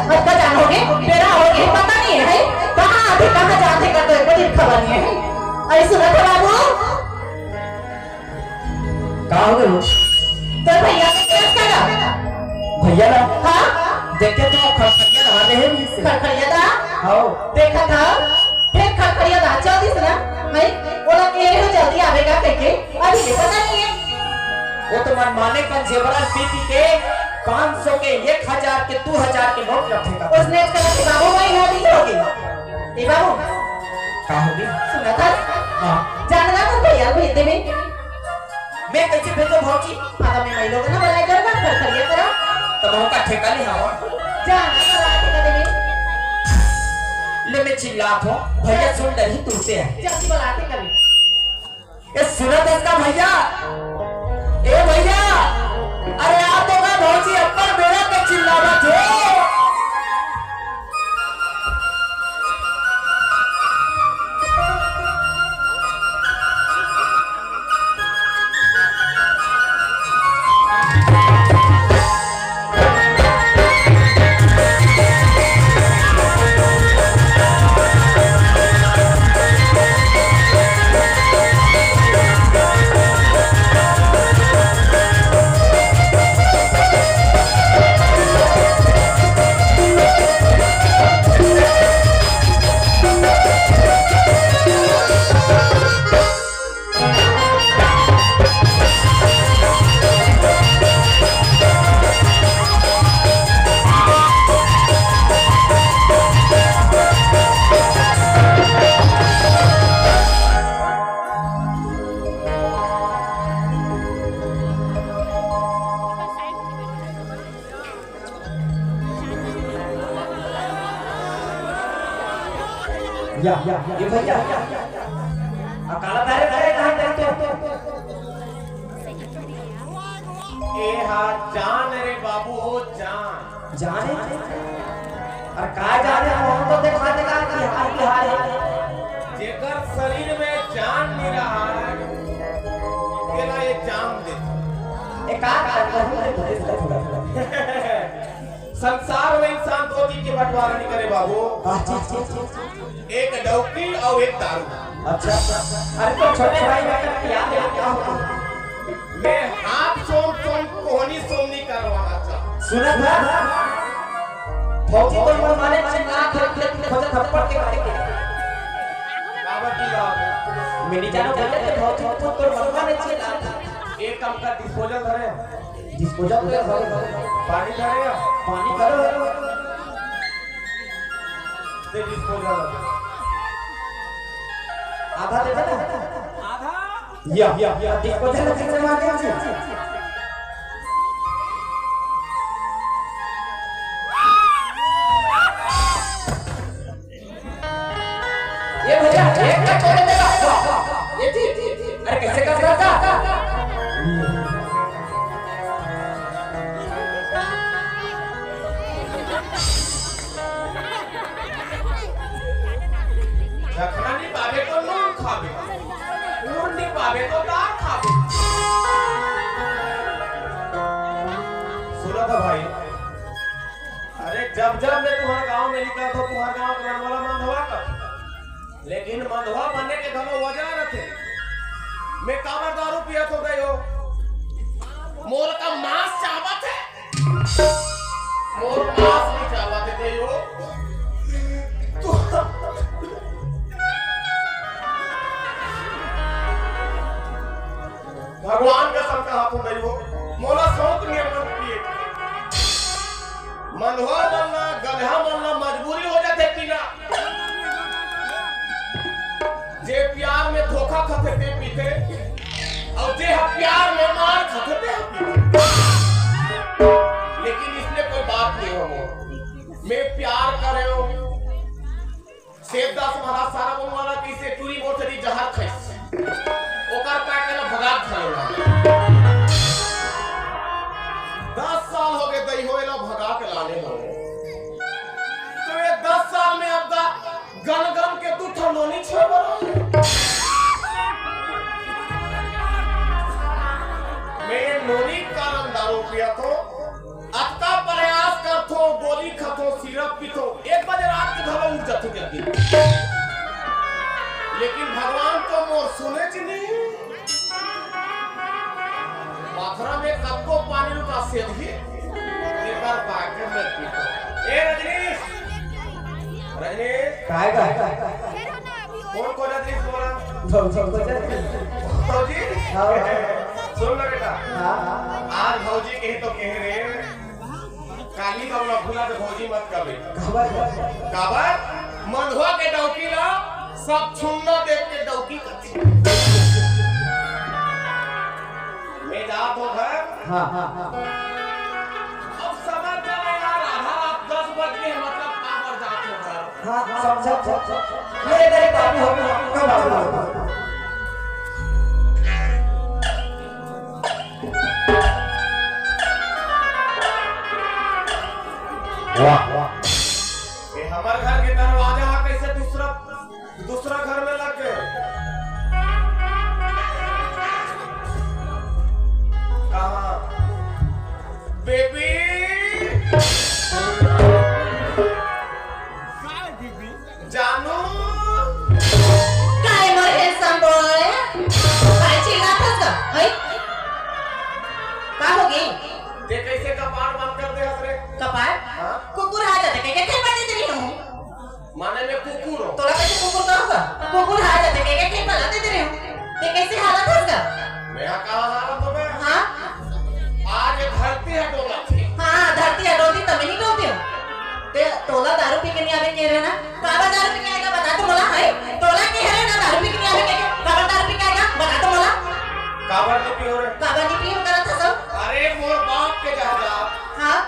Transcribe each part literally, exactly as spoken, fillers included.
कतका जान होगे, बेरा होगे, पता नहीं है, है? कहाँ आथे, कहाँ जाथे, का तो एको दिन खबर नहीं है। अरे सुनत हे बाबू? का हो गए? तोर भैया के केस करा। भैया ला? हाँ? देखे तो खड़खड़िया ला रहे हैं भी से। खड़खड़िया ला? हाँ। देखा था? फिर खड़खड़िया ला चल दिस ना? भाई, वो लोग ये हो जल्दी आवेगा कह के, अभी ये पता नहीं है। वो तो मनमाने पंजेबरा पी पी के पाँच सौ के, एक हजार के, दो हजार के नोट रखेगा। उसने कहा कि बाबू भाई ना दी होगी। ए बाबू। का होगी? सुना था? हाँ। जानना तो भैया भेज देवे। मैं कैसे भेजो भौजी? हाँ, तो मैं वही लोग ना बुलाए करूँगा, खड़खड़िया करा। तब हमका ठेका ले हवा। जाना बुला ठेका देवे। ले मैं चिल्लात हूँ, भैया सुन डरही तुमसे है। जल्दी बुला ठेका ले। ए सुनत हस का भैया? ए भैया, अरे आ तो का भौजी अब्बड़ बेरा के चिल्लावत हे। या, या, या, ये भैया, या, या, या। आ, काला धारे, धारे, कहाँ, कहाँ, कहाँ, कहाँ? ए हा जान रे बाबू, हो जान। जाने? अरे का जाने, हम तो देखा, देखा कि हाल की हाल है। जेकर शरीर में जान नहीं रहा है, तेला ये जान देते। ए, का, का, कहूँ रे, थोड़ा, थोड़ा। संसार में इंसान दो चीज के बंटवारा नहीं करे बाबू। हाँ, ठीक, ठीक, ठीक, ठीक। एक डौकी और एक दारू। अच्छा, अच्छा। अरे तो छोटे भाई का क्या है, क्या होता है? मैं हाथ सोम सोम कोहनी सोमनी करवाना चाहता। सुना था? भौजी तो मन माने चिल्ला के, के, के खोजा थप्पड़ के मारे के। का बात की बात है? मैं नहीं जाना भैया, कि भौजी तो मन माने चिल्ला। एक काम का डिस्पोजल धरे। डिस्पोजल तो है, पानी धरे हो? पानी धरे हो? ते डिस्पोजल है। आधा दे दे ना। आधा? या, या, या, डिस्पोजल कैसे मार दे जी? ये भैया, एक का तोड़े देगा। वाह, वाह, वाह। ये जी, जी, जी। अरे, कैसे कर रहा था? रखना नहीं पावे तो नून खावे, नून नहीं पावे तो दाल खावे। सुना था भाई, अरे, जब जब मैं तुम्हारे गांव में निकला तो तुम्हारे गांव के मन वाला मन हवा कर। लेकिन मंधवा बने के घलो वजह रथे। मैं काबर दारू पियत हो गए हो? मोर का मांस चाहत है? मोर मांस नहीं चाहत है गए हो। तू भगवान का शंका हाथ उठाई हो। मोला शौक नहीं है मन पिए। मंधवा मन ला, गधा मन ला मजबूरी हो जाथे पीना। जे प्यार में धोखा खाथे ते पीथे, और जे ह प्यार में मार खाथे ते ह पीथे। लेकिन इसमें कोई बात नहीं हो मोर। मैं प्यार करे हो। सेठ दास महाराज सारा बोलवाला कि इसे टूरी मोर से जहर खाइस। ओकर पाके ला भगा के लाने। दस साल हो गए दई होए ला भगा के लाने हो। तो ये दस साल में अब दा गन गन के दू ठो नोनी छे बना। मैं नोनी कारण दारू पिया थो, अतका प्रयास कर थो, बोल खाथो, सिरप पीथो, एक बजे रात के घलो उठ जाथो के दिन। लेकिन भगवान तो मोर सुनेच नहीं। पाथरा में कतको पानी लुटा सेधही, एकर बाके में पीथो। ए रजनीश, रजनीश, काय, काय? कौन को रजनीश बोला? भौजी, भौजी। भौजी? हाँ। सुन ना बेटा, हाँ। आज भौजी कही तो कहे रे, काली बउला भुला दे भौजी मत कबे। काबर? काबर? मंदवा के डौकी ला सब छुन्ना देख के डौकी कथे। मैं जात हो घर। हाँ, हाँ, हाँ। अब समझ जाओ यार, आधा रात दस बज गए, मतलब काबर जात हो घर? हाँ, समझा, समझा। ये मेरे बाबू हम कब आओगे? वाह, वाह। ये हमर घर के दरवाजा हा कैसे दूसरा, दूसरा घर में लग गए? कहाँ? बेबी! जानू! काय मोर handsome boy? काय चिल्लात हस ग? हई? का होगे? ते कैसे कपार बंद कर दे हस रे? कपार? हाँ? कुकुर हा जाथे, के, के, के बजे तेरी हूँ? माने मैं कुकुर हूँ। तोला कैसे कुकुर कहूँगा? कुकुर हा जाथे, के, के, के बजे तेरी हूँ? ते कैसे हालत हस ग? मैं यहाँ कहाँ हालत हूँ बे? हाँ? आज ये धरती है डोला थी। हाँ, धरती है डोलती, तब नहीं डोलती हूँ। ते तोला दारू पी के नहीं आवे के रहे ना? काबर दारू पी के आएगा, बता तो मोला, हाय? तोला के हरे ना दारू पी के नहीं आवे के, काबर दारू पी के आएगा, बता तो मोला। काबर नहीं पियो रे? काबर नहीं पियो, करत हस सब? अरे मोर बाप के जायदाद। हाँ?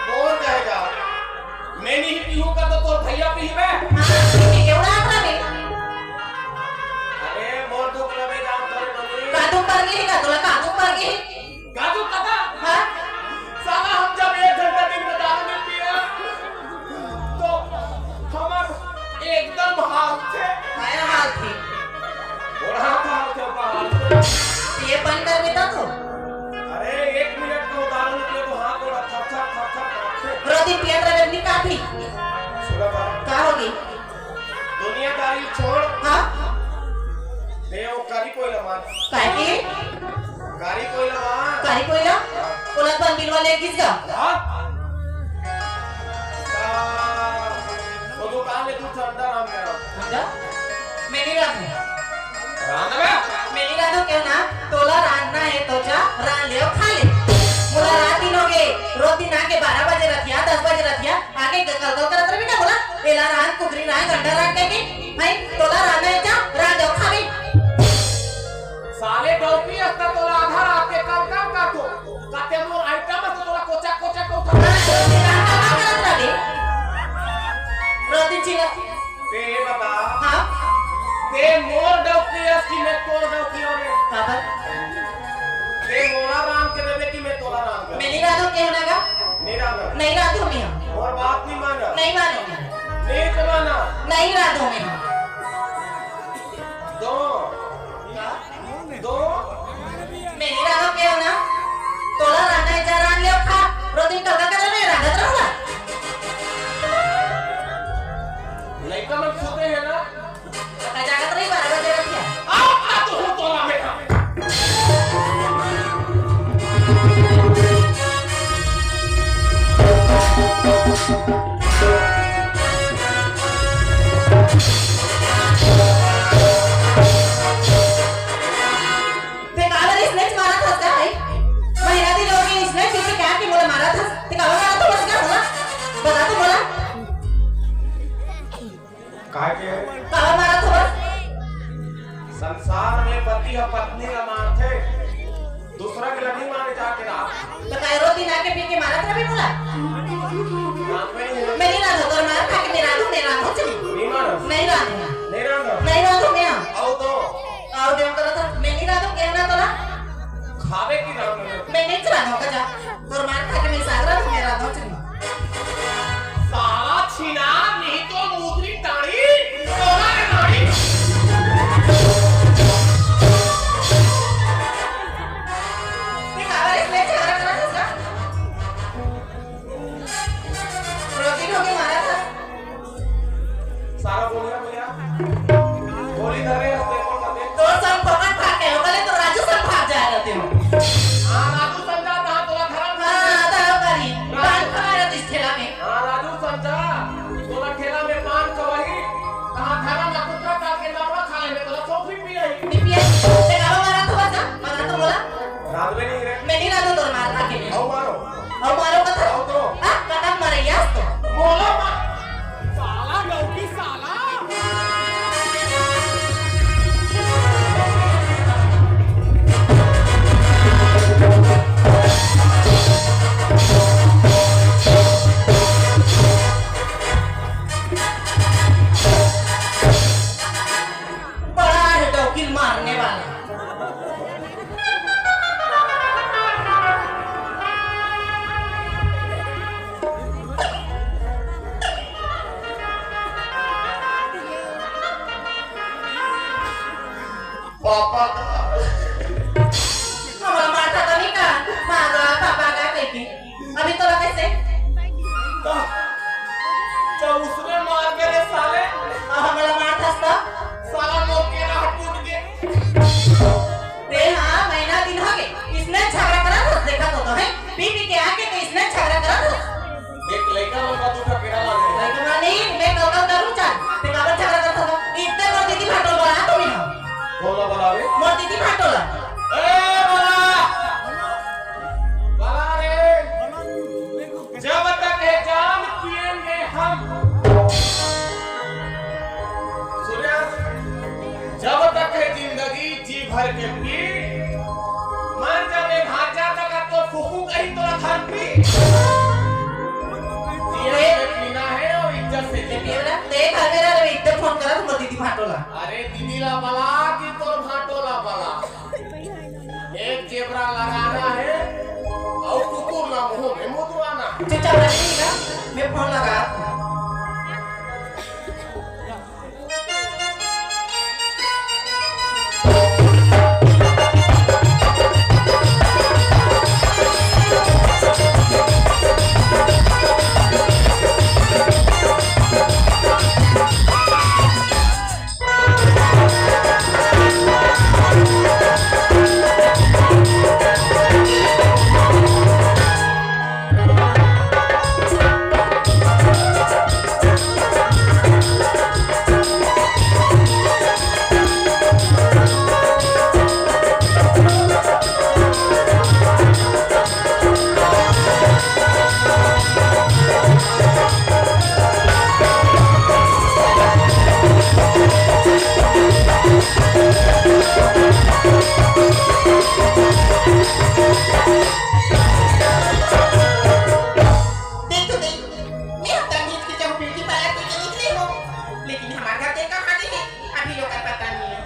मोर जायदाद। मैं नहीं पीहूँ का तो तोर भैया पीहबे? हाँ, पी के उड़ा अपना भी। अरे मोर दुख लबे जान तोरे बनी। का दुख कर गई का? तोला का दुख कर गई? काजू काका, हाँ? साला हम जब एक घंटा दिन में दारू नहीं पिए, तो हमर एकदम हाल थे। काया हाल थे? गोड़ हाथ हाल थे, ऊपर हाल थे। ये बंद कर देता तो? अरे, एक मिनट को दारू नहीं पिए तो हाथ गोड़ थर थर, थर थर कांपते। रोज दिन पियत रहे, नहीं काफी। सुना था? का होगी? दुनियादारी छोड़। हाँ? दे वो करी कोई लमान। काय के? कारी कोयला बा? कारी कोयला? ओला तो बिलवा ले गिस गा। हाँ? आ, वो दुकान में तू ठंडा रांध के रख। ठंडा? मैं नहीं रांधू। रांध बे? मैं नहीं रांधू क्यों ना? तोला रांधना है तो जा, रांध ले और खा ले। मोला रात दिन हो गए, रोज दिन आके बारह बजे रथिया, दस बजे रथिया, आके गलगल करत रही ना बोला, एला रांध, कुकरी रांध, अंडा रांध कह के, भाई, तोला रांधना है जा, रांध ले और खा ले। साले डौकी अस्ता तोला आधा रात के कल काम करतो। काते मोर आइटम अस्ता तोला कोचा कोचा को उठा। हाँ, तो फिर रात का काम करत रहे। रोटी चिल्ला। ते ये बता। हाँ? ते मोर डौकी अस कि मैं तोर डौकी हो रे? काबर? ते मोला रांध के देबे कि मैं तोला रांध के? मैं नहीं रांधू के ना गा? नहीं रांध। नहीं रांधू मैं। और बात नहीं माना। नहीं मानू। नहीं तो माना। नहीं रांधू मैं। दो। दो। मैं नहीं रांधू के ना। तोला रांधना है जा रांध ले खा। रोटी तड़का कर ले रांधत रहूंगा। लइका मन सोते हैं ना। का जागत रही बारह बजे रखिया। आओ, आ तो हूँ तोला में। ते काबर इसने मारा था का है? महिला दी लोग इसने किसी क्या की बोला मारा था? ते काबर मारा था बस क्या हुआ? बता तो बोला। काहे के? काबर मारत हवस? संसार में पति ह पत्नी ला मारथे, दूसरा के ला नहीं मारे जाके रात। तो काय रोज दिन आके पी के मारत रही बोला? रात में नहीं। मैं नहीं रांधू, तोर मार खा के मैं रांधू, मैं रांधू चली। नहीं मारो। नहीं रांधू। नहीं रांधो। नहीं रांधू मैं। आओ तो। आओ देव करत ह, मैं नहीं रांधू, कहना तोला। खावे की रांधो। मैं नहीं रांधू का जा। तोर मार खा के मैं सागरा तो मैं रांधू चली। साला छिनार नहीं तो मुदरी टाड़ी, तोला रे नाड़ी। ते काबर इसने झगड़ा करत हस का? गोली धरे हस ते मोर कते। तोर संग पकड़ भाग के, ओकरे तो राजू संग भाग जाए रहते हो। हाँ, राजू संग जाता, हाँ, तोला धरम हाँ, धरम करी। पान खवा रहती इस ठेला में। हाँ, राजू संग जा, तोला ठेला में पान खवाही, कहाँ धरम ना कुत्ता काट के दरवा खा ले, मैं तोला सौंपी पी रही। नहीं पिए, ते गावा मारा तो बता, मारा तो बोला। रात में नहीं रे। मैं नहीं रात तोर मार खा के। आओ मारो। अउ मारो कथा। अउ तो। हाँ, कथा मारे यास तो। मोला मार। साला लौकी साला। बड़ा है डौकी मारने वाला। पापा का। हमरा माथा तो नहीं का, माँ का, पापा का कह के। अभी तोला कैसे? तो, तो उसने मार मेरे साले। अब हमरा मार था तो? साला मोर केरा टूट गए। रे हाँ, महीना दिन हो गए। इसने झगड़ा करा था, देखा तो, तो है। पी पी के आके तो इसने झगड़ा करा था। एक लइका मन का दूठा केरा लागे। लइका मन नहीं, मैं कल कल करूँ चाल। ते काबर झगड़ा करता था? इतने मोर दीदी भाटो बोला तुम्हें। बोला, बोला रे। मोर दीदी भाटो ला। ए, बोला। बोला रे। जब तक है जान पिएंगे हम। सूर्या, जब तक है जिंदगी जी भर के पी, मर जाबे भांचा तक तो फूकू कहीं तो धरती। जिए से पीना है और इज्जत से जीना। ये पीवरा, देख हर मेरा रे, एकदम फोन करा तुम दीदी भाटोला। अरे दीदी ला बला कि तोर भाटोला बला। एक जेबरा लगाना है और कुकुर ला मुंह में मुतवाना है। चुपचाप रहिएगा, मैं फोन लगा। देख तो देख, मैं अब तमीज के जाऊं ब्यूटी पार्लर के लिए निकले हो, लेकिन हमारे घर के कहाँ गए हैं, अभी लोग का पता नहीं है।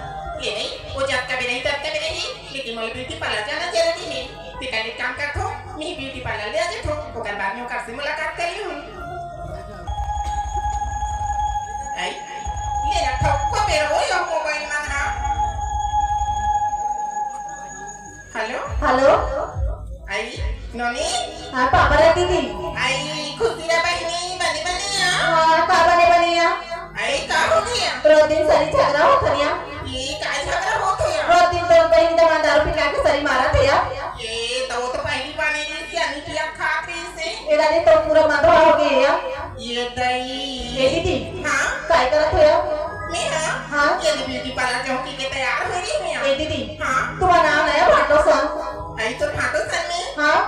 ये नहीं, वो जब कभी नहीं, तब कभी नहीं, लेकिन मोला ब्यूटी पार्लर जाना जरूरी है। ते कल एक काम करथो, मैं ब्यूटी पार्लर ले आ जेठो, ओकर बाद में ओकर से मुलाकात कर लूं। आई, ले रखो, को बेर हो यो मोबाइल मन हा। हेलो। हेलो। आई, नोनी। हाँ, पापा रे दीदी। आई, खुशी रे बहिनी, बने बने आ। हाँ, का बने बने आ? आई, का हो गया? रोज दिन सरी झगड़ा होत हन या। ये का झगड़ा होत हो या? रोज दिन तो बहिनी दमा दारू पिला के सरी मारत हे या। ये तो, वो तो पहली बार नहीं रही थी, अनितिया खात रही से। ए दादी तो पूरा मधवा हो गया या। ये दई। ए दीदी। हाँ? काय करत हो या? मैं हाँ? हाँ? ये ब्यूटी पार्लर जाऊँ के तैयार हो रही हूँ या। ए दीदी। हाँ? तुम्हारा नाम है भाटो सन। आई तो भाटो सन में? हाँ?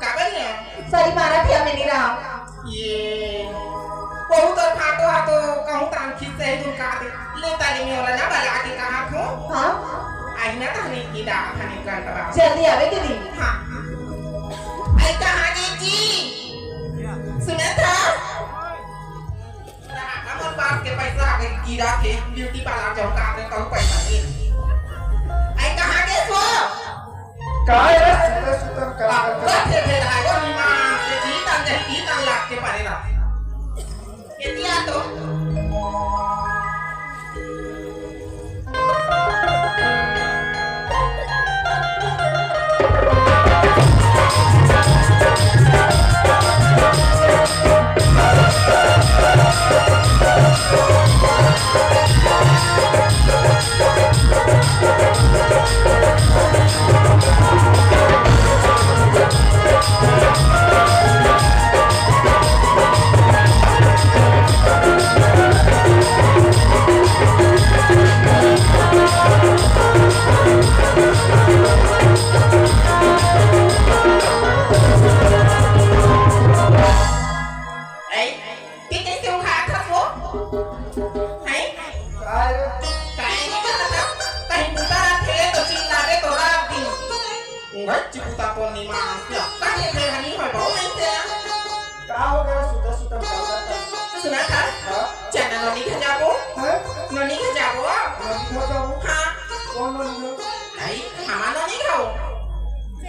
का बन गया? सरी मारत हे या मेरी राम। ये, बहुत और भाटो हा तो कहूँ तान खींच से ही तुम कहा दे। ले ताली में वाला ना बला के कहा थो। हाँ? आई ना तानी की दा थाने कंटवा। जल्दी आवे दीदी। हाँ। आई कहाँ गई जी? सुना था? हमर पास के पैसा आ गई, गिरा के ब्यूटी पार्लर जाऊँ, का के कहूँ पैसा दे। आई कहाँ गए सो? काय रे, सुते सुतन का आ, करते? कथे भेल है, वो निमान से जीत अंग है, जीत अंग लाग के पड़ेगा। ये दिया तो। हैं? काय रे? काय नहीं करता? कहीं बुता रखे तो चिल्लावे तो रात दिन। उंगच चिपुता तो निमान क्या? कहीं बेहनी हो बहु नहीं तेरा। का हो गया? सुता सुता में का करता? सुना था? हाँ? चना नोनी घर जाबो? हैं? नोनी घर जाबो? नोनी घर जाबो? हाँ। कौन नोनी घर? नहीं, हमार नोनी घर।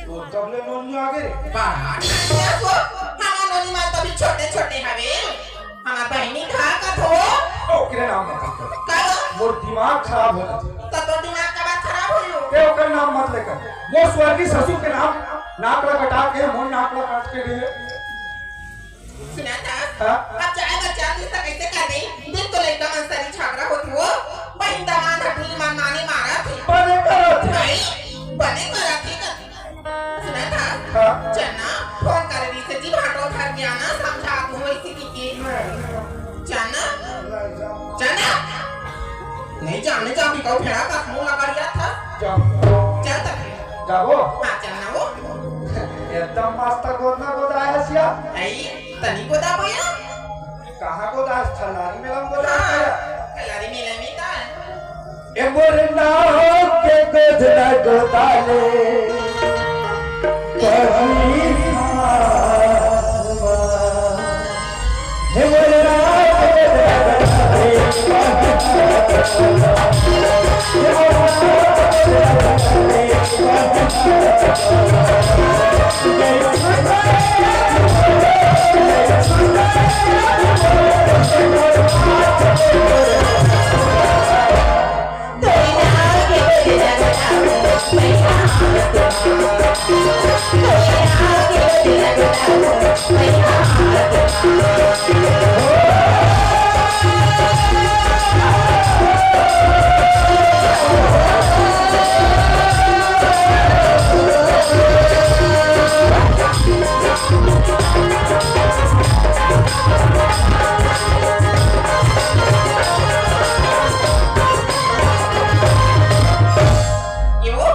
तो तब ले नोनी आगे रे? बाहर नहीं आबो। हमार नोनी माँ तभी छोटे छोटे हवे। हमार बहिनी का कथो? ओकरे नाम मत ले। का? मोर दिमाग खराब हो जाथे। त तोर दिमाग का बात खराब होई हो? ते ओकर नाम मत लेकर। मोर स्वर्गीय ससुर के नाम नाक ला कटा के, मोर नाक ला काट के गए। सुना था? हाँ? अब चाहे बच्चा तू इसका कैसे कर दे? देख तो लइका मन सरी झगड़ा होत हो। बहिन दामाद हटूरी मन माने मारा थे। बने करा थे। भाई, बने करा थे कर। सुना था? हाँ। चन्ना, फोन करे रहिसे जी, भाटो घर के आना, समझा तू ऐसे की के। चन्ना? चन्ना? नहीं जाने जा भी कहूँ भेड़ा का मुंह लगा लिया था। जा। चल तक। जाबो? हाँ, चन्ना वो। एकदम मस्त गोदना गोदा है सिया। आई, तनी गोदा भैया। कहाँ गोदा है? ठलारी मेला में गोदा है हाँ, क्या? ठलारी मेला में था। ए मोर नाव के गोधरा गोदाले, पहिली हाथ मा। हे मोर नाव के गोधरा गोदाले, पहिली हाथ मा। ये वो?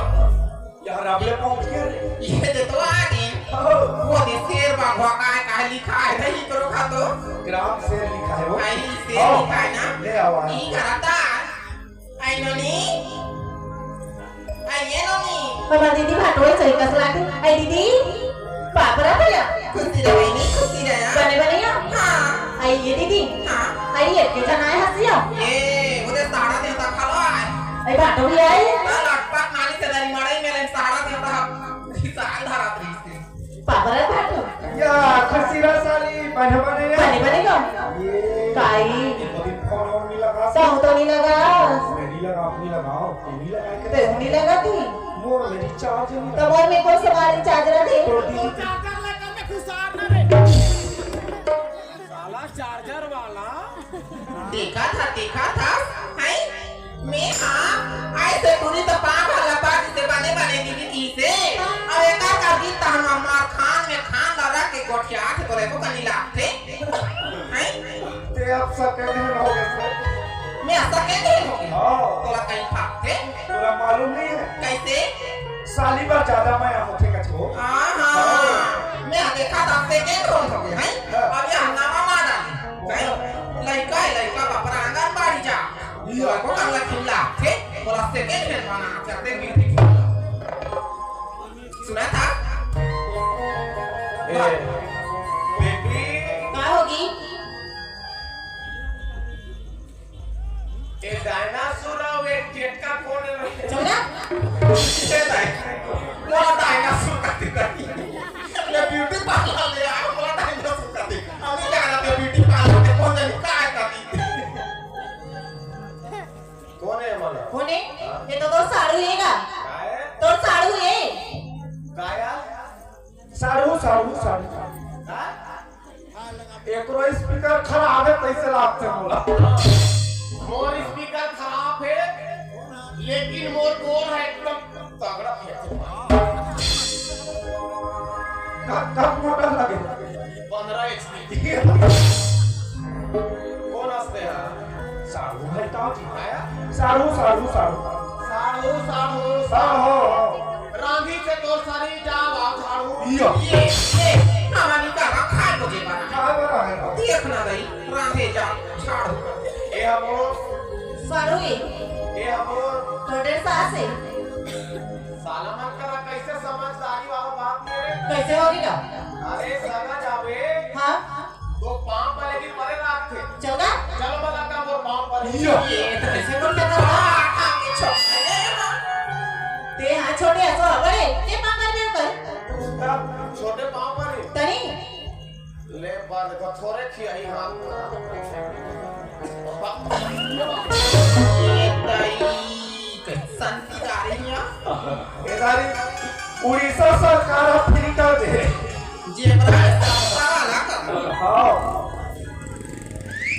यार, अब ले पहुंच गए रे। ये दे तो आ गए। हाँ। वो दे शेर बाघवा का है, कहाँ लिखा है, नहीं करो खा तो। ग्राम शेर लिखा है वो। भाई, शेर हाँ। लिखा है ना? ले आओ, आओ। ई करता। आई नोनी। आई ये नोनी। हमार दीदी भाटोई सही कस लागे। आई दीदी, पापरा भैया। खुशी रहे नी, खुशी रहे। बने बने या? हाँ। आई ये दीदी। हाँ। आई ये के जना है हंसिया? ये, वो दे साड़ा देता खा लो आए। आई भाटो भी आई? हाँ, लटपट नानी से दरी मड़ई में लेन साड़ा देता हम। साल धरा प्रीत से। पापरा भाटो। या, खुशी रह साली, बने बने या? बने बने का? ये। काई? ये कभी फोन और नहीं लगा। कहूँ तो नहीं लगा। मैं नहीं लगा, अपनी लगाओ, तू नहीं लगा के ते नहीं लगा थी। मोर में रिचार्ज नहीं तब लगा। और में कौन सा वाली चार्ज रखे? तो दीदी। चार्जर लेकर मैं घुसार ना रे। साला चार्जर वाला। देखा था, देखा था, हैं? मैं हाँ, ऐसे टूरी तो पाँव वाला पार से बने बने दीदी की से। और एक आध का गीत तो हम हमार खान में खान लगा के गोठिया थे तो रेको कनी लागते। हैं? ते अब second hand हो गए से। मैं second hand हो गया? हाँ। तोला कहीं फाकते? तोला मालूम नहीं है? कैसे? साली बार ज्यादा मया होथे कछो। हाँ, हाँ। मैं देखा था second hand हो गया, हैं? हाँ। अब ये हंगामा मार डाली, हैं? लइका है, लइका बाप रे आंगनबाड़ी जा। ये को कल्ला खिल्ला थे, बोला second hand बना, चलते beauty की। सुना था? ए, बेटी। का होगी? ए डायनासोर अउ एक टेटका कोन हे? चुप रह। ए दाई, मोला डायनासोर कथे दाई। ये beauty parlour ले आ, मोला डायनासोर कथे। अभी जाना ते beauty parlour के कोन जानी का हे कथे। कोन हे मोला? कोन हे? हाँ? ये तो तोर साढ़ू हे गा। का हे? तोर साढ़ू हे। का यार? साढ़ू, साढ़ू, साढ़ू। हाँ? एकरो speaker खराब हे, तइसे लागथे मोला। मोर speaker खराब हे, लेकिन मोर बोल हे एकदम तगड़ा हे। क-, कब model लगे? पन्द्रह H P। कोन हंसथे यार? साढ़ू भाई ताऊ जी। आया? साढ़ू, साढ़ू, साढ़ू। साढ़ू, साढ़ू, साढ़ू। साढ़ू। रांधी से तो सरी जावा झाड़ू। यो। ये, ये, हमारी का खाए मुझे बना। खाए बना है। देख ना रही, रांधे जा, झाड़ू। ए हमो, सारू ए। ए हमो। तोर सास ए। साला मन करा कैसे समझदारी वाला बात नहीं रे। कैसे होही गा? अरे सगा जाबे। हाँ। तो पाँव परे की परे राखथे। चल गा। चल बला का मोर पाँव परे। ये तो कैसे बोल सकता है? ते हाँ छोटे असो बड़े, ते पाँव परे कर। छोटे पाँव परे। तनी। ले बार देखो, थोरे खियाही हाथ। ये दाई, कैसन की दारी है? ये दारी, उड़ीसा सरकार अब free कर दे। जेबरा है, सारा लगा। हाँ।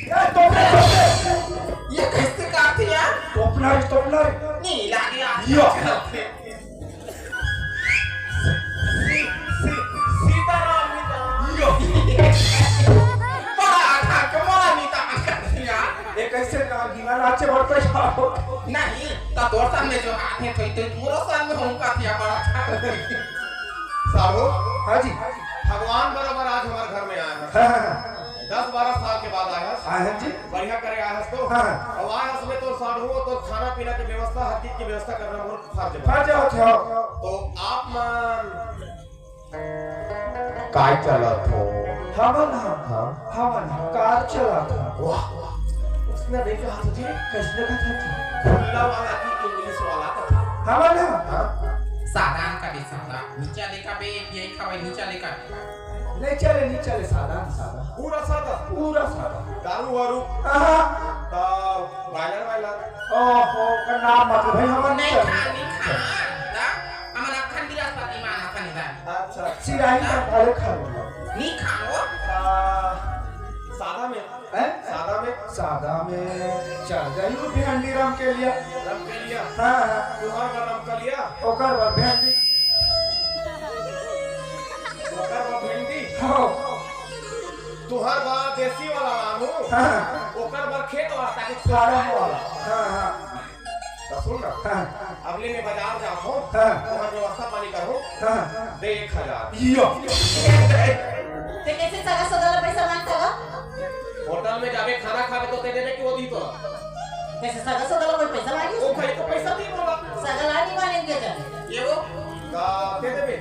ये टोपी, टोपी। ये कैसे काटी है? टोपना ही, टोपना ही। नहीं, लागे आज। यो। सी-, सी-, सीताराम मितान। यो। बड़ा आधा के मोला मितान कर दिया। ये कैसे ना बिना नाचे बर पैसा हो? नहीं, तो तोर सामने जो हाथ है, तो, तो मोरो सामने हम का थिया बड़ा था। साहू। हाँ जी। भगवान बराबर आज हमारे घर में आया है। हाँ, हाँ, हाँ। दस बारह साल के बाद आया है। आया है जी। बढ़िया करे आया है तो। हाँ, हाँ। अब आया है, उसमें तो साढ़ू, तो खाना पीना की व्यवस्था, हर चीज की व्यवस्था करना बहुत फर्ज है। फर्ज होथे। तो आप मन काय चलत हो? हमन ह, हाँ। हमन ह कार चलत हन। वाह, वाह। उसने नहीं कहा तुझे? कैसे कहा था जी? खुला वाला की English वाला कथा। हमन ह। हाँ। सादा कभी सादा। नीचा लेका बे, यही खवाई नीचा लेका। नहीं चले, नहीं चले, सादा, सादा। पूरा सादा? पूरा सादा। दारू वारू? हाँ। तो बायलर वायलर? ओहो, का नाम मत भाई, हमन नहीं नहीं चले। खा, नहीं खा। दा, हमन अखंड बृहस्पति मान अपन इधर। अच्छा, अच्छा। सिराही का काले खा लो। नहीं खाओ। आ, सादा में। हैं? सादा में। सादा में चल जाई वो भिंडी राम के लिए। राम के लिए। हाँ, हाँ। तुम्हार का राम के लिए। ओकर बाद भिंडी। ओकर बाद भिंडी। हाँ। तुहर बाद देसी वाला लानू। हाँ। ओकर बाद खेत वाला, ताकि फार्म वाला। हाँ, हाँ। तो सुन ना। हाँ। अगले में बाजार जात हो, हाँ। वहाँ व्यवस्था पानी करो, हाँ। दे एक हजार। यो। ते कैसे सगा सगा ला पैसा मांगता गा? होटल में जाबे खाना खाबे तो ते देबे कि वो दी तो? कैसे सगा सगा ला कोई पैसा मांगी? वो भाई तो पैसा नहीं बोला। सगा ला नहीं मानेंगे जब। ये वो? का दे देबे?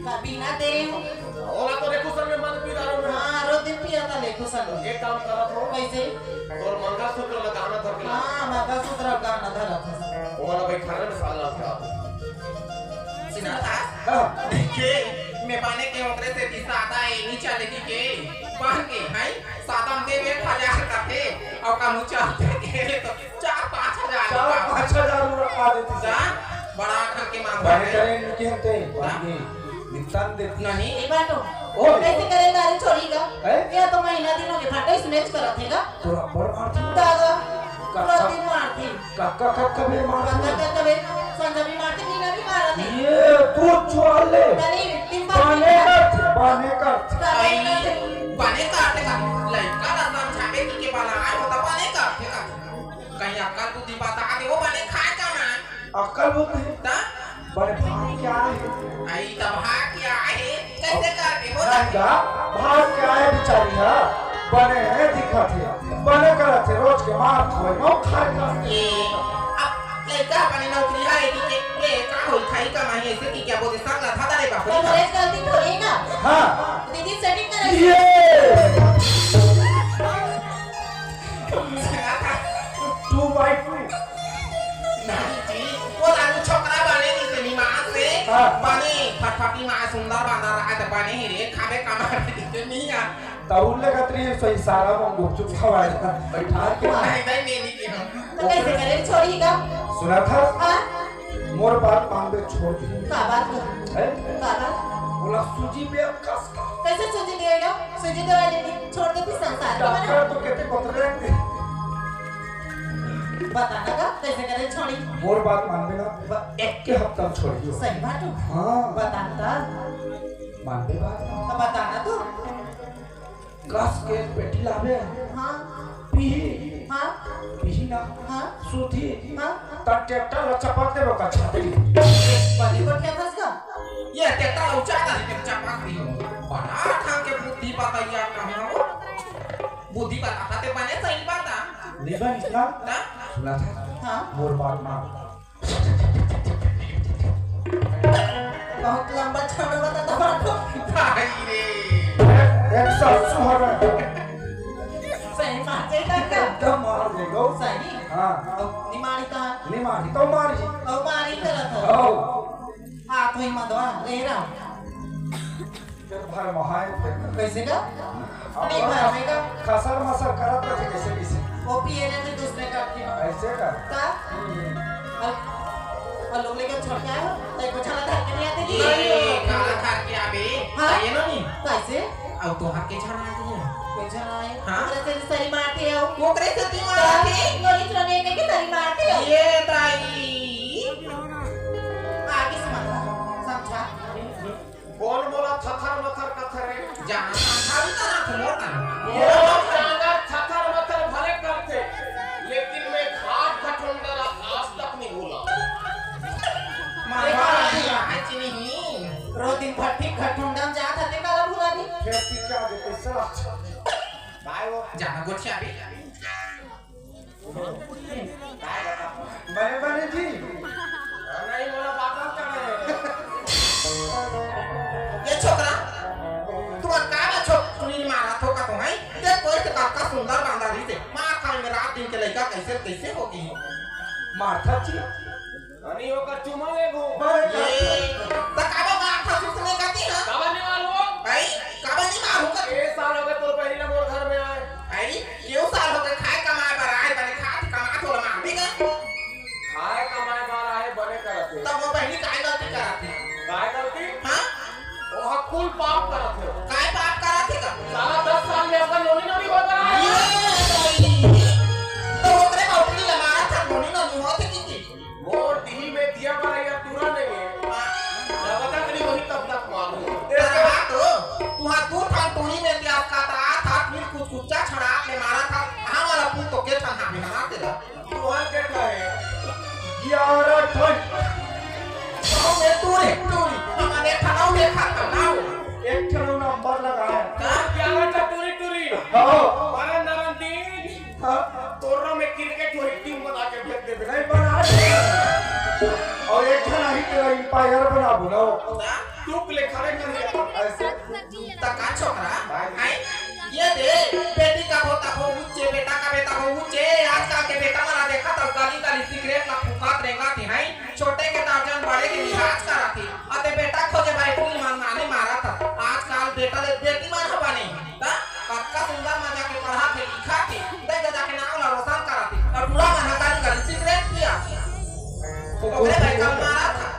का बिना दे रहे हो? ओला तो देखो संग में मन पी रहा हूँ मैं। हाँ, रोज दिन पिया था देखो संग। एक काम करत हो। कैसे? तोर मंगलसूत्र ला गहना धर के ला। हाँ, मंगलसूत्र गहना धरत हो। ओला भाई खाने में साल लग गया। सुना था? हाँ। के, मैं पाने के ओकरे से भी सादा ए, नीचा लेके के, पहन के, हैं? सादा में देवे एक हजार का थे, और का ऊंचा के तो चार पाँच हजार चार का। पाँच हजार रुपया पा देती जा, बड़ा ढंग के मांग बने रहे। करे इनके हते, हाँ। वही निपटान देती। नहीं। ए बाटो, ओ। कैसे करे दारू छोड़ी का? हैं? या तो महीना दिन हो गए, फाटे इसमें करत है का? तोरा बड़ मारती। दादा, का-, पूरा का-, दिन मारती। का-, का-, का-, कबे मारती? का-, का-, का-, कबे संझा भी मारती, बिना भी मारती। ये तू चुआ ले। नहीं, दिन भर बाने दिन करती, बाने करती। बाने करती। बाने करती का? लड़का ला समझावे कि के बाला आए होता, बाने करती का? कहीं अक्कल बुद्धि बता दे, वो बने खाए का ना? अक्कल बुद्धि? ता? बड़े भाग क्या है? आई तब भाग क्या है? कैसे करके हो नहीं सकता? गा, भाग क्या है बेचारी है? बने है दिखत है, बने करत है, रोज के मार खाए, नौ खाए का। ये, अब लड़का बने नौकरी है कि के, ये का होई खाई का नहीं ऐसे कि क्या बोलते, सब ला था रे बाप रे। तो मेरे गलती थोड़ी ना। हाँ। दीदी सेटिंग करे। ये। Two by two। नहीं जी, वो दारू छोकरा बने नहीं से निमास से, हाँ। बने फटफटी माँ सुंदर बंदा रहा तो बने ही रे, खावे कमा रहे तो नहीं आ। तउल लगत रही सो इशारा में गुपचुप खवाए था, बैठा के। नहीं, नहीं, मैं नहीं किया। तो कैसे करे छोड़ी का? सुना था? हाँ। मोर बात मानबे छोड़ दे। का बात कर? हैं? का बात? बोला सूजी में अब कस का। कैसे सूजी देगा? सूजी दवाई लेके छोड़ दे फिर संसार को, है ना? डॉक्टर तो कहते बतरे थे। बताना का? कैसे करे छोड़ी? मोर बात मानबे ना, ब-, एक के हफ्ता में छोड़ दियो। सही बात हो। हाँ। बताना का? मानबे बात ना। तो बताना तू। कस के पेटी लाबे। हाँ। पीही। हाँ। पीही ना। हाँ। सूती। हाँ। त ट्रैक्टर ला चपक देबो का छाती। बने को क्या फंस गया? ये ट्रैक्टर ला उचार डाली के चपक दियो। बड़ा ढंग के बुद्धि बताइया कहाँ हो? बुद्धि बताता ते बने सही बात आ। देखा निकला? हाँ? सुना था? हाँ? मोर बात मान। बहुत लंबा छौड़ा बता दबा दो। भाई रे। एक सौ अस्सी हो रहा है। सही मार जाएगा क्या? एकदम मार देगो। सही? हाँ। अब निमारी तो है। निमारी तो मारी। अब मारी करत हो। ओ। हाँ, तो ही मदवा, रे राम। फिर भर महाए फिर। कैसे का? अब नहीं भर में का? खसर मसर करत रहे कैसे कैसे? वो पिए ने तो दूसरे का की। ऐसे का? का? और, और लोग लेकर छोड़ के आए हो? तो एक बोझा धर के नहीं आते जी? नहीं, काला धर के आवे। हाँ? ये ना नहीं। कैसे? अब तो हर के छना आती है। के छना है? हाँ? ओकरे से सही मारते हो। ओकरे से ती मारते? गोली चलाने के सही मारते हो। ये दाई। आगे समझा, समझा। कौन बोला थथर मथर कथर है? जहाँ समझा भी तो ना था, मोटा। ये लोग जादा थथर मथर भले करते, लेकिन मैं घाट घटोंडा ला आज तक नहीं भूला। मामा, देखा? आज नहीं। रोज दिन भट्टी घटोंडा में जात हते, काला भुला दी? फिर पी क्या देते, सलाह। काय वो? जाना गोठिया भी। बने, बने जी। नहीं, मोला बात मत कर। ये छोकरा, तुमन का बा छोकरी मारत हो का तुम, हैं? देख कोई से कतका सुंदर बांधा रही से। मार खाए में रात दिन के लइका कैसे, कैसे हो गई? मारथा जी। अनि ओकर चुमा लेबो। बड़े ये, त काबर मारथा सुसने कती, हाँ? काबर नहीं मारू? भाई, काबर नहीं मारू का? ए साल हो गए तोर बहिनी ला मोर घर में आए। भाई, केऊ साल हो गए खाए कमाए बर आए, बने खात कमात होला मारबे का? खाए कमाए बर आए, बने करत हे। तब वो बहिनी काय गलती करत हे? काय गलती? हाँ? ओह कुल पाप करत हे। काय पाप करत हे का? साला दस साल में अपन नोनी नोनी होत रहा है। ये भाई, तो ओकरे बाउटी ला मारत हे, नोनी नोनी होत हे कि की? मोर दिही में दिया बर या टूरा नहीं है। जब तक नहीं वही तब तक मारू। अरे हाँ तो, तुहां दू ठन टूरी में दिया का था, था फिर कुछ कुच्चा छड़ा के मारा था। हाँ वाला पुल तो के ठन हावे हमार तेरा। तुहां के ठा है? ग्यारह ठन। तो मैं टूरी, टूरी। हमारे ठनाऊ देखा था ना वो। एक ठन नंबर लगाए। का? ग्यारह ठा टूरी टूरी। हाँ। मारा नरम दिन। हाँ। तोरो में क्रिकेट वही टीम बना के भेज देबे। नहीं बना दे। और एक ठन आही तेरा अंपायर बना बुलाओ। टूक ले खड़े कर दिया। ऐसे। त का छोकरा? भाई। हैं? ये दे, बेटी का बोता हो ऊंचे, बेटा का बेटा हो ऊंचे। आजकल के बेटा वाला देखा तो गली गली सिगरेट ला फूकात रेंगा थी, हैं? छोटे के दर्जन बड़े के लिहाज करा थी। अते बेटा खोजे भाई फूल मन माने मारा था। आजकल बेटा ले बेटी मन ह बने। त कतका सुंदर मजा के पढ़ा थे, लिखा थे, दे दे जाके नाम ला रोशन करा थे। और टूरा मन ह गाली गाली सिगरेट पिया। तो ओकरे भाई कल मारा था।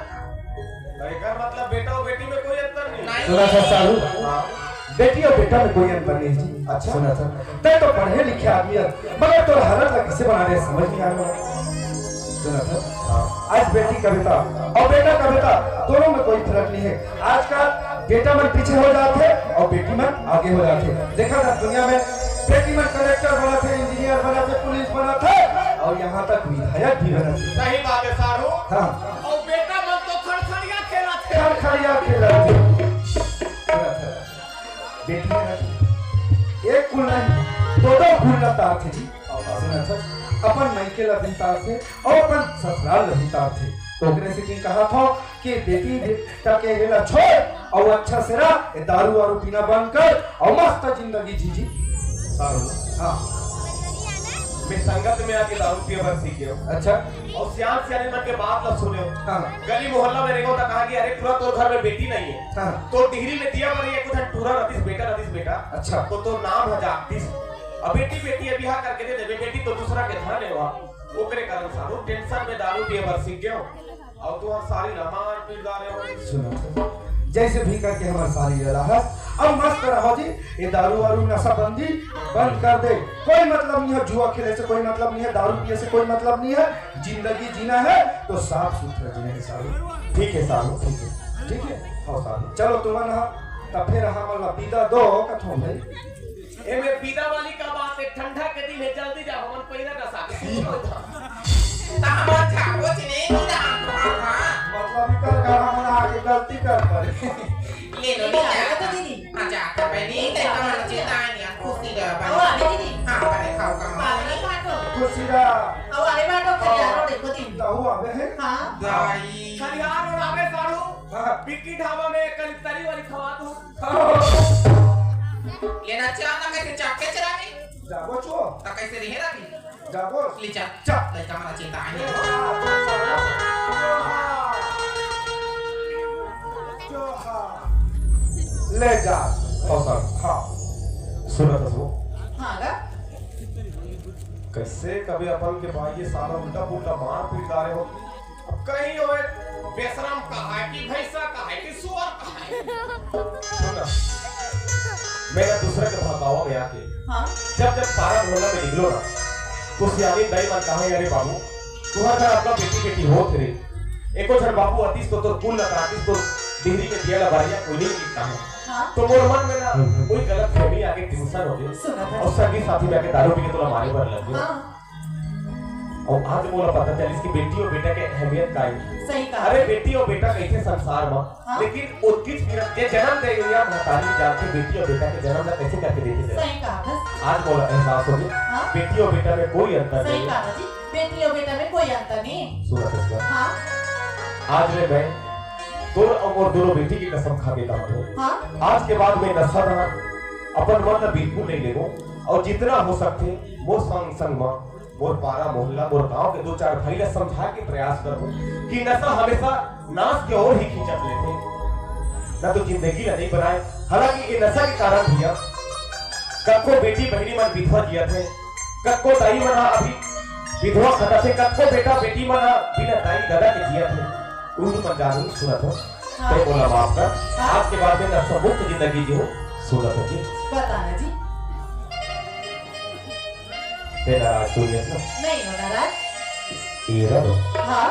तो एकर मतलब बेटा और बेटी में कोई अंतर नहीं। नहीं। सुना था साहू? हाँ। बेटी और बेटा में कोई अंतर नहीं जी। अच्छा। सुना था, तै तो पढ़े लिखे आदमी है, मगर तोर हालत ला कैसे बना रहे समझ नहीं आ रहा। सुना था? हाँ। आज बेटी का बेटा और बेटा का बेटा दोनों में कोई फर्क नहीं है। आजकल बेटा मन पीछे हो जाते हैं और बेटी मन आगे हो जाते हैं। देखा था दुनिया में बेटी मन कलेक्टर बना थे, इंजीनियर बना थे, पुलिस बना थे और यहाँ तक विधायक भी बना थे। सही बात है सारू। हाँ। और बेटा मन तो खड़खड़िया खेला थे। खड़खड़िया खेला थे। सुना था? बेटी मन एक कुल नहीं, दो दो कुल ला तार थे जी। सुना था? अपन मायके ला भी तार थे और अपन ससुराल ला भी तार थे। तो ओकरे से किन कहा था कि बेटी बेटा के हेला छोड़ और अच्छा से रह, ये दारू वारू पीना बंद कर और मस्त जिंदगी जी जी। सारू। हाँ। मैं संगत में आके दारू पिए बर सीख गयो। अच्छा। और सियान सियानी मन के बात ला सुने। हाँ। गली मोहल्ला में रेंगो त कहा कि अरे टूरा तोर घर में बेटी नहीं है। हाँ। तोर डिहरी में दिया बर एक उधर टूरा रतिस बेटा, रतिस बेटा। अच्छा। तो तोर नाम ह जागतिस। अब बेटी बेटी अभी हा करके दे देबे, बेटी तो दूसरा के धन है वहाँ। ओकरे कारण सारू टेंशन में दारू पिए बर सीख गयो। और तू हर सारी लमार पीट गा रहे हो। सुनो, जैसे भी करके हमार सारी लला है, अब मस्त रहो जी। ये दारू वारू नशा बंदी बंद कर दे। कोई मतलब नहीं है जुआ खेले से, कोई मतलब नहीं है दारू पिए से, कोई मतलब नहीं है। जिंदगी जीना है तो साफ सुथरा जीना है सारू। ठीक है सारू, ठीक है, ठीक है। हाँ सारू, चलो तुम ना, तब फिर हमारा विदा दो कथो भाई। एमे पीदा वाली का बात है, ठंडा के दिन है, जल्दी जाओ, हमन पैरा का साथ। ता हमर छापो चिने नहीं ना, हाँ। मतलब इकर का हमन आगे गलती कर पड़े। ले लो, ले लो। तो दीदी। हाँ, जा, तो बहनी, ले तो मन चेता नहीं, खुशी रह, बहनी। ओ, अभी दीदी। हाँ, बहनी, खाओ, खाओ। पापड़ काटो। कुर्सी ला। अब आए बाटो खलिहार रोड एको दिन। तहू आबे हे? हाँ। दाई। खलिहार रोड आबे साढ़ू। हाँ। बिक्की ढाबा में कल तरी वाली खवा दो। लेना चाह ना कैसे चाप के चला गई? जाबो चो। ता कैसे रहे रानी? जाबो। ले चल। चल। लइका मन चिंता आही हो। ले जा। अउ सर, हाँ। सुनत हस वो? हाँ गा। कैसे कभी अपन के भाई ये साला उल्टा पुल्टा मार पीट डारे हो। अब कहीं ओए बेशरम कहाय कि भैंसा कहाय कि सुअर कहाय। सुन ना, मैं ना दूसरा के बहकावा में आके हाँ। जब जब पारा मोहल्ला में निकलो ना, तो सियानी दाई मन कहा, "अरे बाबू, तुम्हार घर आपका बेटी बेटी होत रे, एको झन बाबू आतिस तो तोर कुल ला काटिस, तो डिहरी के दिया ला बरिया कोई नहीं गिरता है।" हाँ। तो मोर मन में ना कोई गलत फहमी आके ट्यूशन हो गई सुना था। और संगी साथी में आके दारू पी के तोला मारे बर लग गया। हाँ। अउ आज मोला पता चलिस कि बेटी अउ बेटा के अहमियत का हे। सही कहा। अरे बेटी अउ बेटा कहिथे संसार म, हाँ। लेकिन ओतकीच कीमत जे जनम दे गया महतारी जानथे बेटी अउ बेटा के जनम ला कैसे करके देथे। सही कहा बस। आज मोला एहसास हो गया, हाँ। बेटी अउ बेटा में कोई अंतर सही नहीं। कहा जी, बेटी अउ बेटा में कोई अंतर नहीं। सुना तो सुना। हाँ। आज ले मैं तोर अउ मोर दोनों बेटी की कसम खा के कहत हूँ। हाँ। आज के बाद मैं नशा ना अपन मन ला बिल्कुल नहीं लेबो अउ जितना हो सकथे मोर संग संग म मोर पारा मोहल्ला, मोर गांव के दो चार भाई ला समझा के प्रयास करबो कि नशा हमेशा नाश के ओर ही खींचत लेथे, न तो जिंदगी ला नहीं बनाए। हालांकि ये नशा के कारण भैया, कतको बेटी बहिनी मन विधवा जियत हे, कतको दाई मन ह अभी विधवा खटत हे, कतको बेटा बेटी मन ह बिना दाई ददा के जियत हे। उर्दू मन जानू सुनत हो, हाँ। ते मोला माफ कर। हाँ। आज के बाद में नशा मुक्त जिंदगी जीहूं, सुनत हो जी। बताना जी। तेरा आज तू नहीं हंसना। नहीं हो नाराज। ये रहा दो। हाँ।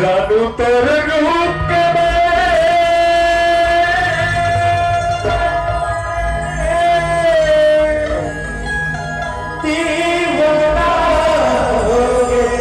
रानू तोर रूप के मैं दीवाना हो गयो।